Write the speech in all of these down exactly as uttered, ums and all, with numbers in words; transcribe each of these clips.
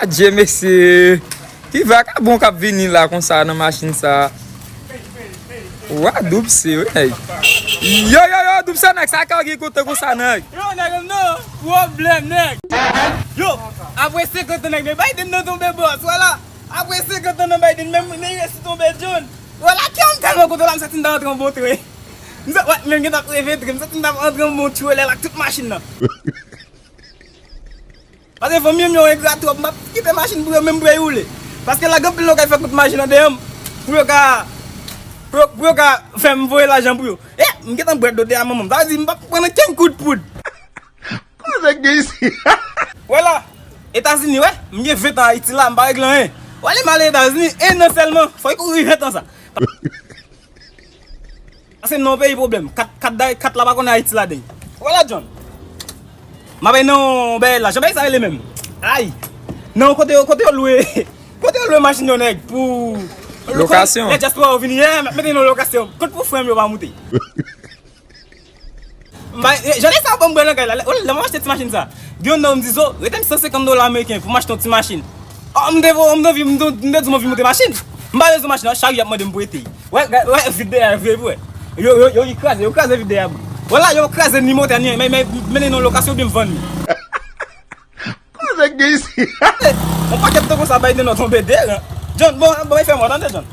Adje, mesye. Ki vakabon k ap vini la konsa nan machin sa? Wa, Doub se, wi, nèg. Yo, yo, yo, Doub se nèg sa ka gen kote konsa, nèg. Yo, nèg, non, pwoblèm, nèg. Yo, apre senkant an, nèg, men Biden nan tonbe, bòs, wala. Apre senkant an nan Biden, menm nèg resi tonbe, John. Wala, kè m tèlman kontan la, m santi m ta antre an bon tren. M sa, wè, menm gen t ap reve tren, m santi m ta antre an bon tren, lè la, tout machin nan. Paske fanmi m yo engra twòp, m ap kite machin pou yo menm pou yo woule. Paske la gen anpil lògay fè kont machin nan deyò m, pou yo ka, pou yo, pou yo ka fè m voye lajan pou yo. E, m gentan bwè dlo dèyè manman m. Sa vle di m p ap pran kenn kout poud. Kòman sa k gen isi? Wè la, Etazini, wè, m gen ven tan Ayiti la, m pa regle anyen. Wè, lè m ale Etazini, en an sèlman, fò y kouri ven tan sa. Pase m nan yon peyi pwoblèm. Kat, kat, day, kat la pa konnen Ayiti ladan. Wala, John. M ap bay nan yon bagay la. Jan bagay sa rele menm? Ay. Nan kote yo, kote yo lwe. Kote yo lwe machin yo, nèg, pou lokasyon. Lè dyaspora yo vini, yeah, m ap mete nan lokasyon. Kont pou frè m yo pa moute. M bay, eh, jan nèg sa ban m bwè nan kay la. Lè, lè m achte ti machin sa, gen yon nèg m di, "Zo, rete m san senkant dola ameriken pou m achte yon ti machin." Oh, m te vo, m te anvi, m te, m te di m anvi monte machin. M pa bezwen machin nan, chari ap mande m pou ete. Wè, wè, vid dèyè, vye, vye. Yo, yo, yo, yo kraze, yo kraze vid dèyè. Wala, yo kraze ni motè, ni, men, men, mennen nan lokasyon oubyen m vann li. Kòman sa k gen isi? Yon pakèt tan konsa, Biden nan tonbe de ran. John, bon, bon, fè mwen tande, John.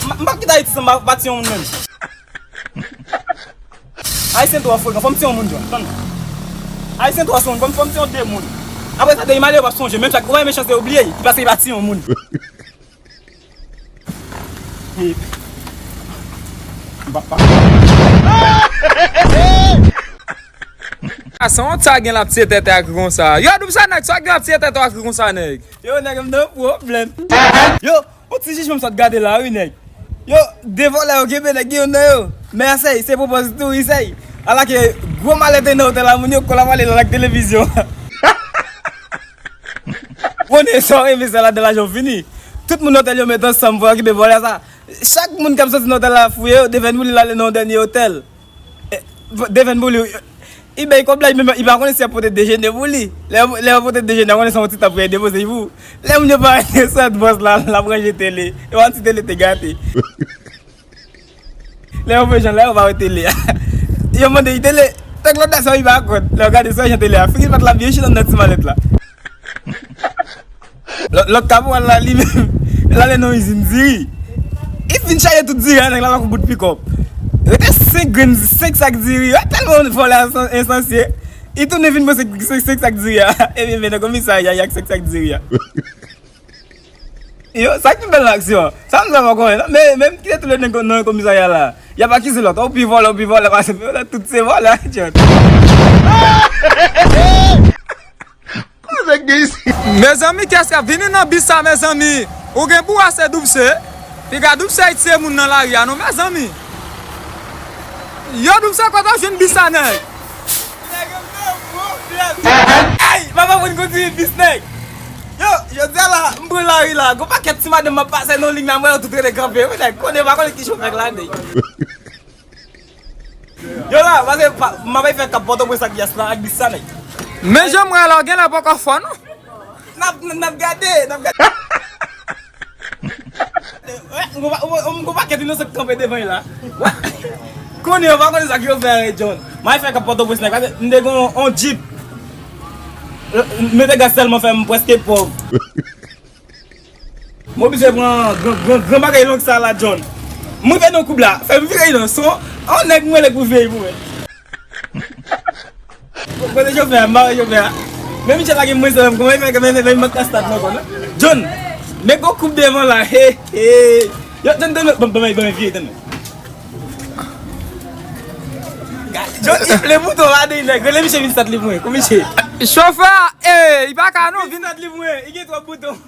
M, m p ap kite Ayiti san m pa, pa tiye yon moun menm. Ayisyen twò frekan, fò m tiye yon moun, John. Tann. Ayisyen twò son, fò m, fò m tiye yon de moun. Apre sa, depi malere p ap sonje, menm sa, ou pa mechanste, yo bliye, ki pase li pa tiye yon moun. A, san wont sa gen l ap tiye tèt ak ri konsa. Yo, Doub sa nèg, sa gen l ap tiye tèt ak ri konsa, nèg. Yo, nèg, m nan pwoblèm. Yo, yon ti jijman m sot gade la, wi, nèg. Yo, de vòlè yo kenbe, nèg, gen youn nan yo. Men sèy, se pwopozito, wi, sèy. Ala ke gwo malè te nan otèl la, moun yo kòl ap ale la ak televizyon. Konnen sa w renmen sa ladan lajan w fini. Tout moun otèl yo met ansanm pou okipe vòlè sa. Chak moun k ap soti nan otèl la fouye yo, Deven Bouli l ale nan yon dènye otèl. Eh, Deven Bouli, li bay kòb la, li menm, li pa konnen si y ap pote dejene pou li. Lè, lè yo pote dejene, w konnen se yon ti tan pou y depoze l pou ou. Lè moun yo parèt nan sant, bòs la, l ap ranje tele. E yon ti tele te gate. Lè yo fè jan la, yo pa wè tele a. Yo mande li tele. Tank lòt la sa, li pa konn. Lè yo gade sa, jan tele a. Figi l pa t la byen chita nan ti malèt la. Lòt, lòt kapwal la, li menm, l ale nan izin diri. Li fin chaje tout diri a, nèg la tankou bout pikòp. Rete senk grenn, senk sak diri. Yo tèlman vòlè a ensansye. Li tounen vin pran senk, senk, senk sak diri a. Epi mennen komisarya ak senk sak diri a. Yo, sa ki pi bèl nan aksyon an? Sa m sa pa konnen, non? Men, men m kite tou le de nan komisarya la. Y ap akize lòt. Ou pi vòlè, ou pi vòlè, pase vòlè, tout se vòlè, John. Kòman sa k gen isi? Mezanmi, kiyès k ap vini nan bis sa, mezanmi? Ou gen pou wè se Doub se. Piga Doub se ap tiye moun nan lari a, non, mezanmi. Yo, Doub se, kote w jwenn bis sa, nèg? Nèg, yo fè yon pwoblèm. Ey, papa moun kondwi bis, nèg. Yo, jodi a la, m pran lari la. Gon pakèt ti madanm m ap pase nan liy la, m wè yo tout rete kanpe. Wi, nèg, konnen pa konnen ki chofè k la, nèg. Yo la, pase pa, m ap fè Kap Pòtoprens ak bis la, ak bis sa, nèg. Men jan m wè la, w genlè poko fò, non? N ap, n ap gade, n ap gade. Wè, m gon pa, m gon pakèt inosan k kanpe devan l la. Wè. Konnen yo pa konnen sa k yo fè, John. M al fè Kap Pòtoprens, nèg, pase m te gon on Jeep. M mete gaz tèlman fè m prèske pòv. M oblije pran gran, gran, gran bagay long sa la, John. M rive nan koub la, fè m vire nan son, on nèg m rele pou veye pou mwen. Kote chofè a, m pa wè chofè a. Men Michel la gen mwen se menm, kòman l fè, kòman l fè, men m pa stat non, non. John, men gon koub devan la, he, he. Yo, John, John, ban, ban, ban, vire, tann. John, li ple bouton la, de nèg, rele misye vin stat li pou mwen, kou misye. Chofè a, e, li pa ka non, vin stat li pou mwen, li gen twòp bouton.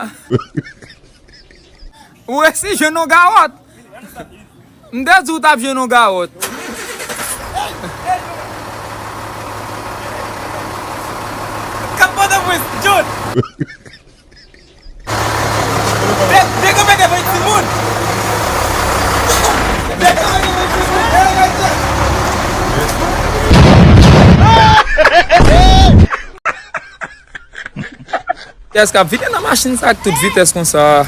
Ou resi jwenn yon gawòt. M te di w t ap jwenn yon gawòt. Kap Pòtoprens, John. De, dekanpe devan timoun. Dekanpe devan timoun. Kiyès k ap vide nan machin sa ak tout vitès konsa?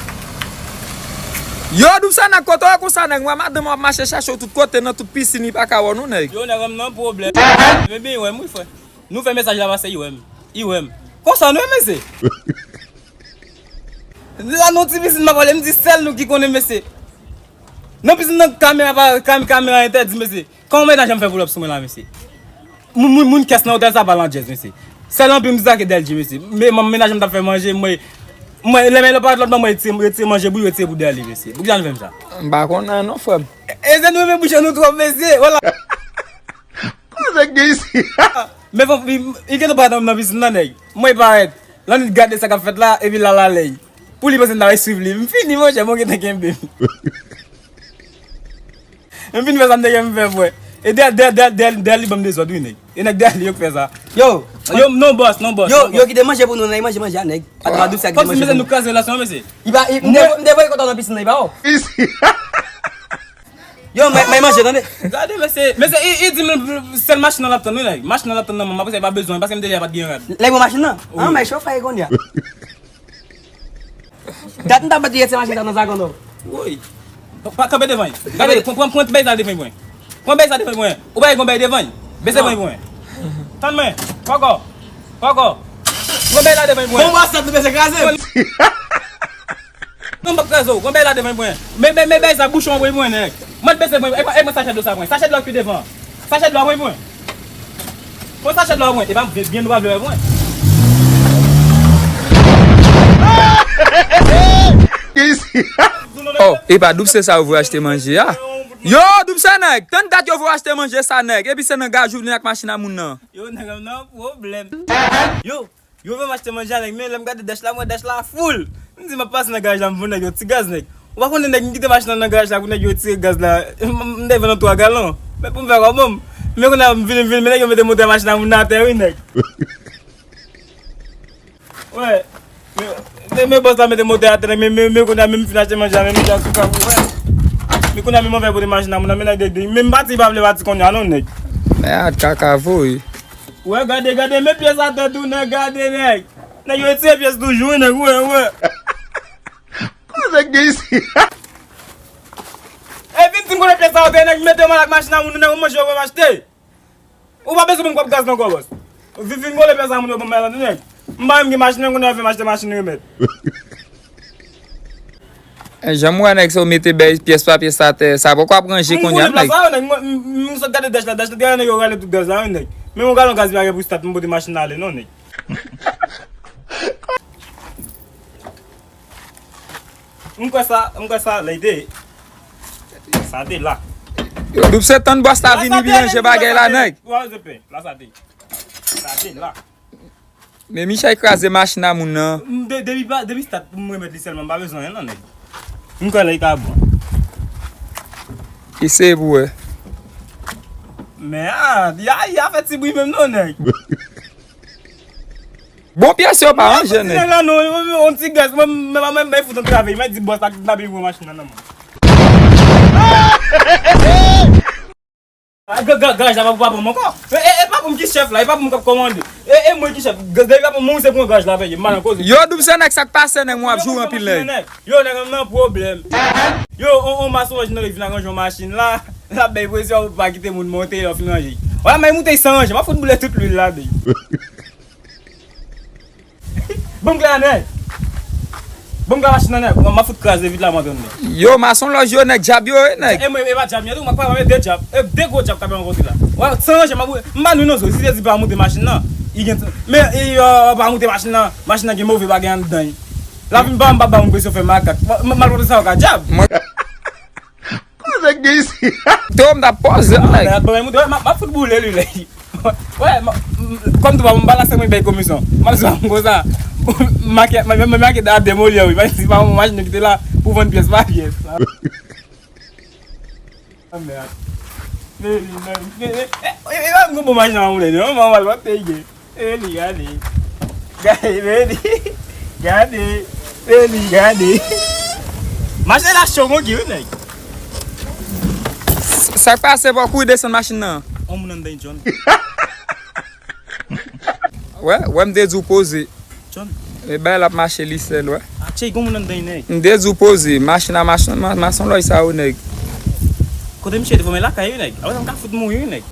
Yo, Doub Sè nèg, kote w ye konsa, nèg? M wè madanm w ap mache chache w tout kote, nan tout pisin, li pa ka wè w non, nèg. Yo, nèg, m nan pwoblèm. Men byen, wè m, wi, frè. Nou fè mesaj la pase, i wè m. I wè m. Konsa, nou, mesye. La, nan ti pisin, m ap pale, m di sèl nou ki konnen, mesye. Nan pisin nan, kamera pa, kam-, kamera entèdi, mesye. Kòman menaj an fè pull up sou mwen la, mesye? Moun, moun, moun kès nan otèl sa pa landjèz, mesye. Sèl anpil m di sa ke Dèl G, mesye. Men, men, menaj an t ap fè manje, mwen, mwen, lè men lè pa lòt, mwen retire, retire manje pou li, retire pou Dèl G, mesye. Poukisa nou fè m sa? M pa konnen non, frè m. E, e se nou renmen bouch nou twòp, mesye. Vwala. Kòman nèg gen isi? Men fò, li, li gentan parèt nan, nan pisin nan, nèg. Mwen parèt. Lanit gade sa k ap fèt la, epi l al alèy. Pou li panse m ta al swiv li. M fini, monchè, mwen gentan kenbe m. M fin fè sa m te gen m fè, frè. E dèyè, dèyè, dèyè, dèyè, dèyè li ban m dezòd, wi, nèg. E nèg dèyè li yo k fè sa. Yo, yo, non, bòs, non, bòs, yo, non, yo bòs. Kite manje pou nou, nèg, manje, manje a, nèg. Atò, Doub Sè a kite manje pou nou. Kòmsi mesye nou kraze relasyon, mesye. Li pa, li, m te, m te voye kòt la nan pisin nan, li pa wè. Yo, mwen, mwen manje, tande. Gade, mesye, mesye, li, li di m sèl machin nan l ap tann, wi, nèg. Machin nan l ap tann nan, manman, paske li pa bezwen, paske m te di a pa t gen rad. Lè l pran machin nan? Wi. Ah, men chofè e kounye a. Dat m t ap bat li, se machin sa nan sa konnen. Woy. Pa, pa kanpe devan l. Gade, pran, pran, pran bèy sa devan l, pran. Pran bèy sa devan l, pran. Ou pa gen bèy devan l. Bese pran, pran. Tann mwen. Poko. Poko. Pran bèy la devan l, pran. Bon, mwa sa, nou bese kraze. Non, m p ap kraze w. Pran bèy la devan l, pran. Men, men, men bèy sa, bouchon an, pran, pran, nèg. Mwen bese, pran. E, e, e, sachè dlo sa, pran. Sachè dlo ki devan. Sachè dlo a, pran, pran. Pran sachè dlo a, pran. E pa byen dwa vle, pran. Oh, e pa Doub Sè sa yo voye achte manje a? Yo, Doub Sè nèg, tann dat yo voye achte manje sa, nèg. Epi se nan gaj ou vin ak machin a moun nan. Yo, nèg, m nan pwoblèm. Yo, yo voye m achte manje a, nèg, men lè m gade dèch la, m wè dèch la full. M di, m ap pase nan garaj la, m voye nèg yo ti gaz, nèg. Ou pa konnen nèg, m kite machin nan nan garaj la pou nèg yo retire gaz la. M, m, m te vann nan twa galon. Men pou m fè kòman m. Men kounye a m vini, m vini, men nèg yo mete motè machin nan moun nan atè, wi, nèg. Wè. Men, men, men bòs la mete motè atè, men, men, men kounye a, men m fin achte manje a, men manje a sou kab, wè. Men kounye a, men m anvè pote machin nan moun nan, men nèg de, de, men m pati, pa vle pati kounye a, non, nèg. Mèd, kaka voye. Wè, gade, gade, men pyès atè tou, nèg, gade, nèg. Nèg yo retire pyès toujou, wi, nèg, wè, wè. Kòman nèg gen isi? E vin di m kote pyès sa yo te, nèg, mete mal ak machin nan moun, nèg, ou manje, ou pa achte. Ou pa bezwen ban m kòb gaz nan kò, bòs. Vin, vin vole pyès sa moun yo ban m la, tande, nèg. M pa menm gen machin nan, kounye a fè m achte machin remèd. E, jan m wè nèg sa yo mete bèy pyès pa pyès atè, sa poko ap ranje kounye a, nèg. M konnen plas la, nèg. Mwen, m, m, m sot gade dèch la, dèch la, te gade nèg yo rale tout gaz la, wi, nèg. Menm yon galon gaz li pa gen pou stat, m pote machin nan ale, non, nèg. M kwè sa, m kwè sa, lè te, sa te la. Yo, Doub Sè, tann bòs la vini, vin ranje bagay la, nèg. Wè, zepe, la sa te. Sa te la. Men Michel kraze machin a moun nan. M de-, depi pa, depi stat pou m remèt li sèlman, m pa bezwen anyen non, nèg. M kwè lè li ka bon. Eseye pou wè. Men a, ya, ya fè ti bri menm non, nèg. Bon pyès yo pa ranje, nèg. Nèg la non, yon, yon ti gaz, mwen, mwen, mwen, mwen fout antrave, mwen di bòs la kidnape pou machin nan, non, mwen. Ah, ga-, ga-, garaj la pa, pa pou mwen ankò. E, e, e pa pou m ki chèf la, e pa pou m k ap kòmande. E, e mwen ki chèf. Depi pa pou mwen, se pou garaj la peye. M pa nan koze. Yo, Doub Sè nèg, sa k pase, nèg, mwen ap joure anpil, nèg. Yo, nèg, m nan pwoblèm. Yo, on, on masonj nan li vin ranje yon machin la. L ap bay presyon pou pa kite moun monte, yo fin ranje. Wala, men moute san ranje, m ap fout boule tout lwil la, bèy. Ban m kle a, nèg. Ban m kle machin nan, nèg. M ap fout kraze vit la, m antann, nèg. Yo, masonlòj yo, nèg, djab yo ye, nèg. E mwen, e pa djab, nèg, tou, m ap pale de djab. E de gwo djab k ap rankontre la. Wè, san ranje, m ap, m pa nou non zo. Si se di pa moute machin nan, li gen, men, e, yo, pa moute machin nan, machin nan gen move bagay anndan. La vin pa, m pa ba moun presyon fè makak. M, m, malpwòpte sa yo ka djab. Mwen Kote nèg gen isi? Te wè m t ap poze, nèg. Nèg ap ban mwen moute, wè, m ap, m ap fout boule li, nèg. Wè, m, m, kòm tou pa, m pa lase mwen bay komisyon. M ap di w konsa. Make, make, make da demoli, wi. Mwen di pa yon machin ki te la pou vann pyès pa pyès. Ah, mèd. Men, men, men, men, e, e, e, e, m gon bon machin nan moulen, non, m al wè peyi. Eli, gade. Gade, Eli. Gade. Eli, gade. Mache la cho, gon ki, wi, nèg. Sa k pase, pa kouri desann machin nan. On moun anndan, John. Wè, wè, m te di w poze. John. E bay l ap mache li sèl, wè. Atchey, gon moun anndan, nèg. M te di w poze, machin a machin, ma- mason lòy sa yo, nèg. Kote misye te fòme lakay, wi, nèg. Apre sa, m ka fout mouri, wi, nèg.